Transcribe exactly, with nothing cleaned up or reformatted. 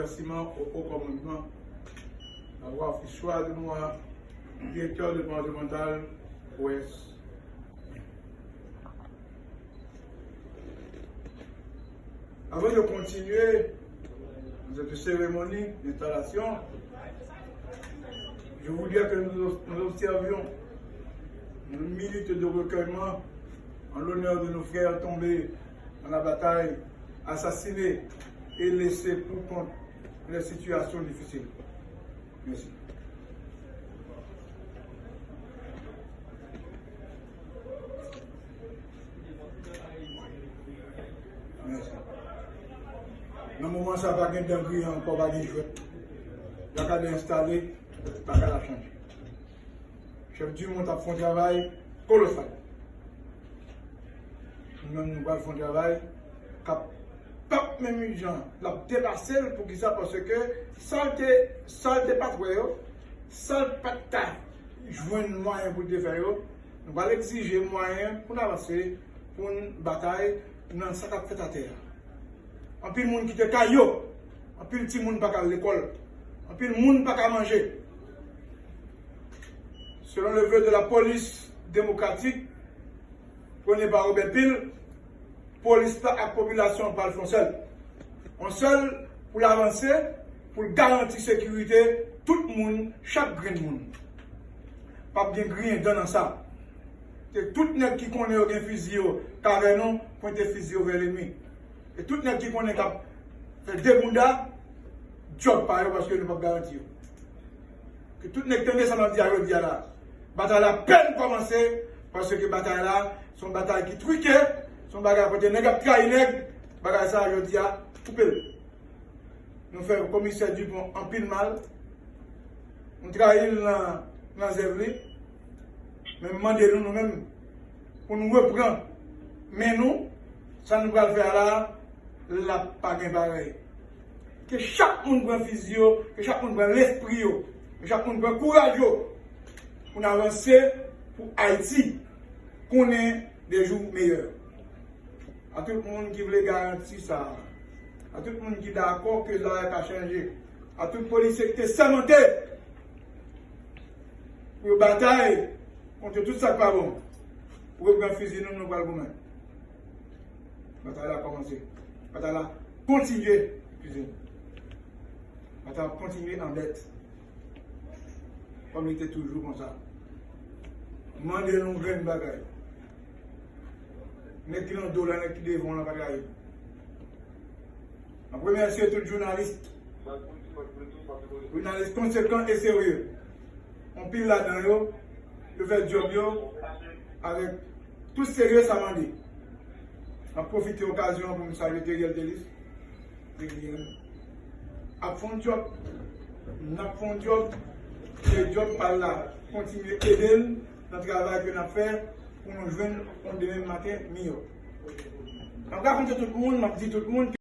Remerciements au haut commandement d'avoir fait choix de moi directeur départemental O S. Avant de continuer cette cérémonie d'installation, je voudrais que nous, nous observions une minute de recueillement en l'honneur de nos frères tombés dans la bataille, assassinés et laissés pour compte de situations difficiles. Mèsi. Mèsi. Nan moman sa, pa gen dan griyen ankò, pa gen jwèt. Lakay la enstale, lakay la chanje. Chèf Dumont ap fè yon travay kolosal. Nou menm, nou pral fè yon travay k ap, p ap menm jan, l ap depase l. Poukisa? Paske sa l te, sa l te pa t wè yo, sa l pa t ka jwenn mwayen pou l te fè yo, nou pral egzije mwayen pou n avanse, pou n batay nan sa k ap fèt atè a. Anpil moun kite kay yo, anpil timoun pa ka al lekòl, anpil moun pa ka manje. Selon le vœu de la police démocratique, prôné par Robert Pil, polis la ak popilasyon an pral fè yon sèl. Yon sèl pou l avanse, pou l garanti sekirite tout moun, chak grenn moun. P ap gen griyen dan nan sa. Se tout nèg ki konnen yo gen fizi yo kavè nou, pwente fizi yo vè lènmi. E tout nèg ki konnen k ap fè debounda, djòb pa yo, paske nou p ap garanti yo. Ke tout nèg tande sa m ap di a jodi a la. Batay la apèn kòmanse, paske batay la se yon batay ki twike, se yon bagay kote nèg ap trayi nèg. Bagay sa a jodi a, koupe l. Nou fè komisè Dupont anpil mal. Nou trayi l nan, nan zèv li. Men m mande nou, nou menm, pou nou reprann men nou, sa nou pral fè a la, l ap pa gen parèy. Ke chak moun pran fizi yo, ke chak moun pran lespri yo, ke chak moun pran kouraj yo, pou n avanse pou Ayiti konnen de jou meyè. A tout moun ki vle garanti sa a, a tout moun ki dakò ke la ka chanje, a tout polisye ki te sèmante pou yo batay kont tout sa k pa bon, pou reprann fizi nou, nou pral goumen. Batay la kòmanse. Batay la kontinye, eskize m. Batay la kontinye an bèt. Kòm li te toujou konsa. M mande nou grenn bagay. Nèg ki nan do la, nèg ki devan w la, pa trayi. M ap remèsye tout jounalis. Jounalis konsekan e serye. Anpil ladan yo, yo fè djòb yo avèk tout serye sa mande. M ap pwofite okazyon an pou m salye Teriel Delis. Ap fè yon djòb. N ap fè yon djòb. Se djòb pa l la. Kontinye ede l nan travay ke n ap fè pou nou jwenn yon demen maten miyò. M ap rakonte tout moun, m ap di tout moun,